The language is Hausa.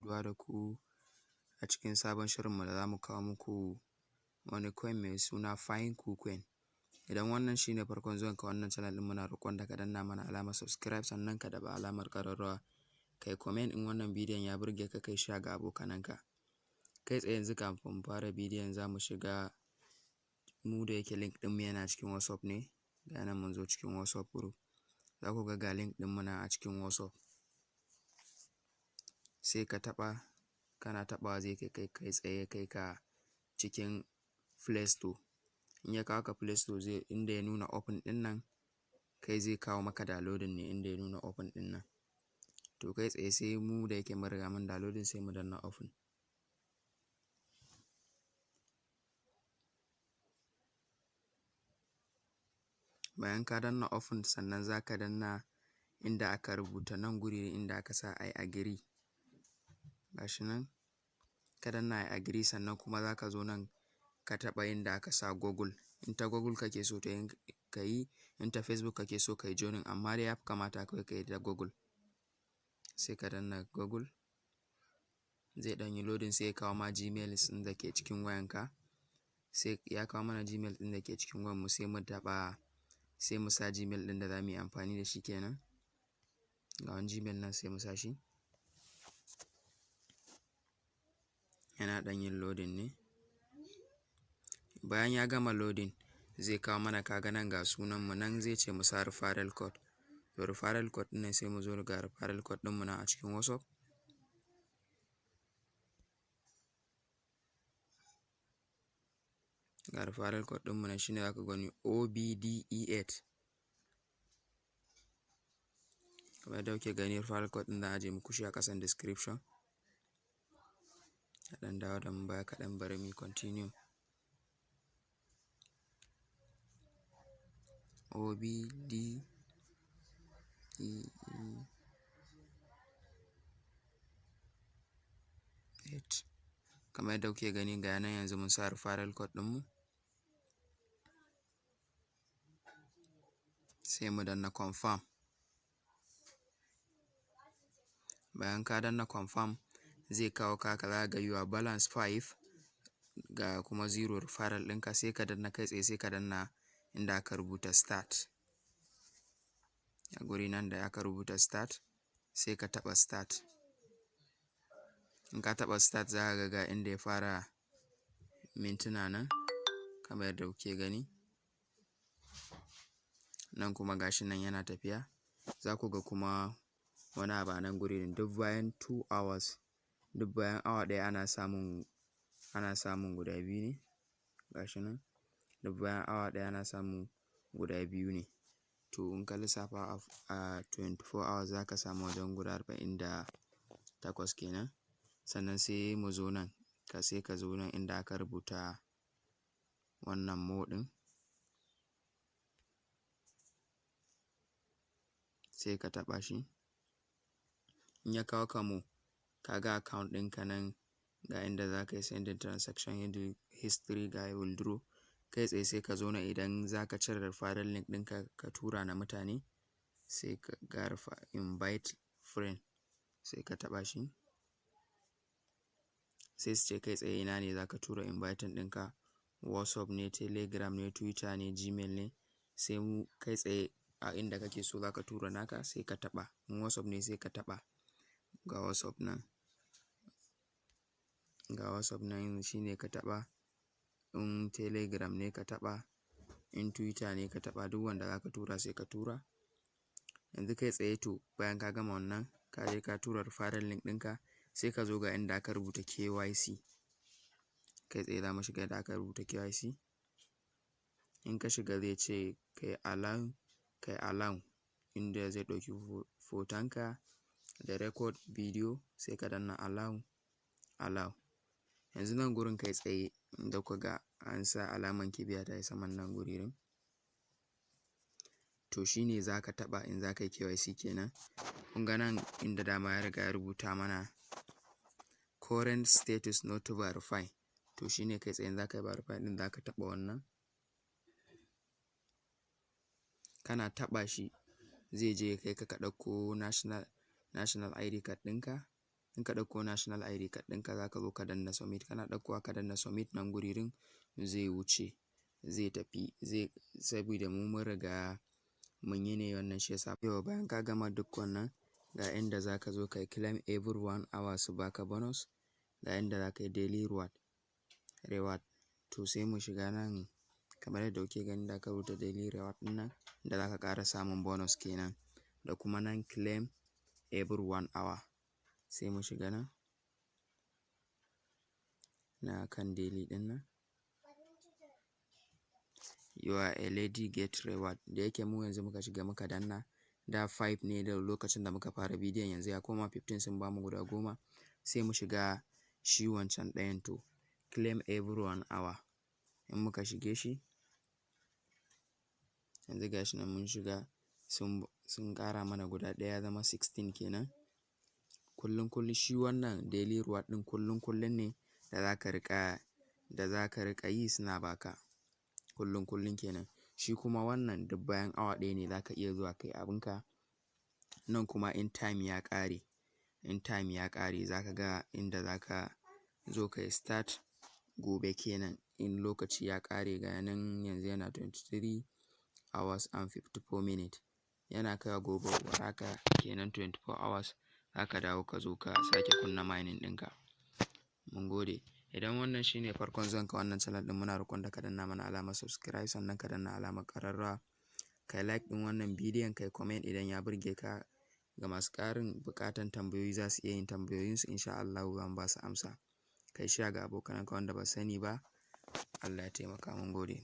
Saduwa da ku a cikin sabon shirinmu da za mu kawo muku wani coin mai suna Fine Coin. Idan wannan shi ne farkon zuwanka wannan channel ɗin, muna roƙon da ka danna mana alamar subscribe, sannan ka taɓa alamar ƙararrawa, kai comment in wannan bidiyon ya burge ka, kai share ga abokananka. Kai tsaye yanzu, kafin mu fara bidiyon, za mu shiga mu da yake link ɗinmu yana cikin WhatsApp ne. Ga nan mun zo cikin WhatsApp group, za ku ga ga link ɗinmu nan a cikin WhatsApp. Sai ka taɓa, kana taɓawa zai kai kai tsaye kai ka cikin Play Store. In ya kawo ka Play Store, zai inda ya nuna open ɗin nan, kai zai kawo maka downloading ne inda ya nuna open ɗin nan. To, kai tsaye sai mu da yake mun riga mun downloading, sai mu danna open. Bayan ka danna open, sannan za ka danna inda aka rubuta nan guri, inda aka sa "I agree". Ga shi nan, ka danna "I agree". Sannan kuma za ka zo nan ka taɓa inda aka sa Google. In ta Google kake so ta ka yi, in ta Facebook kake so ka yi joining, amma dai ya fi kamata kawai ka yi ta Google. Sai ka danna Google, zai ɗan yi loading, sai ya kawo ma Gmail ɗin da ke cikin wayanka. Sai ya kawo mana Gmail ɗin da ke cikin wayanmu, sai mu taɓa, sai mu sa Gmail ɗin da za mu yi amfani da shi kenan. Ga wani Gmail nan, sai mu sa shi. Yana ɗan yin loading ne. Bayan ya gama loading, zai kawo mana, ka ga nan ga sunanmu nan, zai ce mu sa referral code. To, referral code ɗin nan, sai mu zo ga referral code ɗinmu nan a cikin WhatsApp. Ga referral code ɗinmu nan, shine za ka gani OBDE8. Kamar yadda kuke gani, referral code ɗin zan ajiye muku shi a ƙasan description. A ɗan dawo da mu baya kaɗan, bari mu yi continue. OBDE8. Kamar yadda kuke gani, ga nan yanzu mun sa referral code ɗinmu. Sai mu danna confirm. Bayan ka danna confirm, zai kawo ka haka, za ka ga your balance 5, ga kuma 0 referral ɗinka. Sai ka danna kai tsaye, sai ka danna inda aka rubuta start. A guri nan da aka rubuta start, sai ka taɓa start. In ka taɓa start, za ka ga ga inda ya fara mintuna nan, kamar yadda kuke gani. Nan kuma ga shi nan yana tafiya. Za ku ga kuma wani abu a nan gurin: duk bayan 2 hours, duk bayan awa ɗaya, ana samun guda biyu ne. Ga shi nan, duk bayan awa ɗaya ana samun guda biyu ne. To, in ka lissafa a 24 hours, za ka samu wajen guda 48 kenan. Sannan sai mu zo nan, ka sai ka zo nan inda aka rubuta wannan more ɗin, sai ka taɓa shi. In ya kawo ka more, ka ga account ɗinka nan, ga inda za ka yi sending, transaction history, ga withdraw. Kai tsaye sai ka zo nan, idan za ka cire referral link ɗinka ka tura na mutane, sai ka ga invite friend, sai ka taɓa shi. Sai su ce kai tsaye ina ne za ka tura inviting ɗinka: WhatsApp ne, Telegram ne, Twitter ne, Gmail ne? Sai mu kai tsaye a inda kake so za ka tura naka, sai ka taɓa. In WhatsApp ne, sai ka taɓa. Ga WhatsApp nan, ga WhatsApp nan, shine ka taɓa. In Telegram ne, ka taɓa. In Twitter ne, ka taɓa. Duk wanda za ka tura, sai ka tura. Yanzu kai tsaye, to, bayan ka gama wannan, ka je ka tura referral link ɗinka, sai ka zo ga inda aka rubuta KYC. Kai tsaye za mu shiga inda aka rubuta KYC. In ka shiga, zai ce kai allow, kai allow, inda zai ɗauki hotonka da record video, sai ka danna allow, allow. Yanzu nan gurin, kai tsaye inda kuka ga an sa alaman kibiya ta yi saman nan guririn, to shine za ka taɓa in za ka yi KYC kenan. Kun ga nan inda dama ya riga ya rubuta mana current status not to verify. To, shine kai tsaye in za ka yi verify ɗin, za ka taɓa wannan. Kana taɓa shi, zai je ya kai ka, ka ɗauko national ID card ɗinka. In ka ɗauko national ID card ɗinka, za ka zo ka danna submit. Kana ɗaukowa ka danna submit nan guririn, zai wuce, zai tafi zai, sabida mu mun riga mun yi ne wannan, shi yasa. Yau bayan ka gama duk wannan, ga inda za ka zo ka yi claim every one hour su baka bonus, ga inda za ka yi daily reward. To, sai mu shiga nan kamar yadda kuke gani da aka rubuta daily reward ɗin nan, da za ka ƙara samun bonus kenan, da kuma nan claim every one hour. Sai mu shiga nan na kan daily ɗin nan. You are a lady, get reward. Da yake mu yanzu muka shiga muka danna, da 5 ne da lokacin da muka fara bidiyon, yanzu ya koma 15, sun bamu guda 10. Sai mu shiga shi wancan ɗayan, to, claim every one hour. In muka shige shi yanzu, gashi nan mun shiga, sun ƙara mana guda ɗaya, ya zama 16 kenan. Kullum kullum shi wannan daily reward ɗin, kullum kullum ne da za ka riƙa yi, suna baka kullum kullum kenan. Shi kuma wannan duk bayan awa ɗaya ne za ka iya zuwa kai abinka. Nan kuma in time ya ƙare, za ka ga inda za ka zo ka yi start gobe kenan in lokaci ya ƙare. Ga nan yanzu yana 23 hours and 54 minutes. Yana kaiwa gobe war haka kenan, 24 hours, za ka dawo ka zo ka sake kunna mining ɗinka. Mun gode. Idan wannan shine farkon zuwanka wannan channel ɗin, muna roƙon da ka danna mana alamar subscribe, sannan ka danna alamar ƙararrawa, kai like ɗin wannan bidiyon, kai comment idan ya burge ka. Ga masu ƙarin buƙatan tambayoyi, za su iya yin tambayoyinsu, insha Allahu za mu ba su amsa. Kai share ga abokananka wanda ba su sani ba. Allah ya taimaka, mun gode.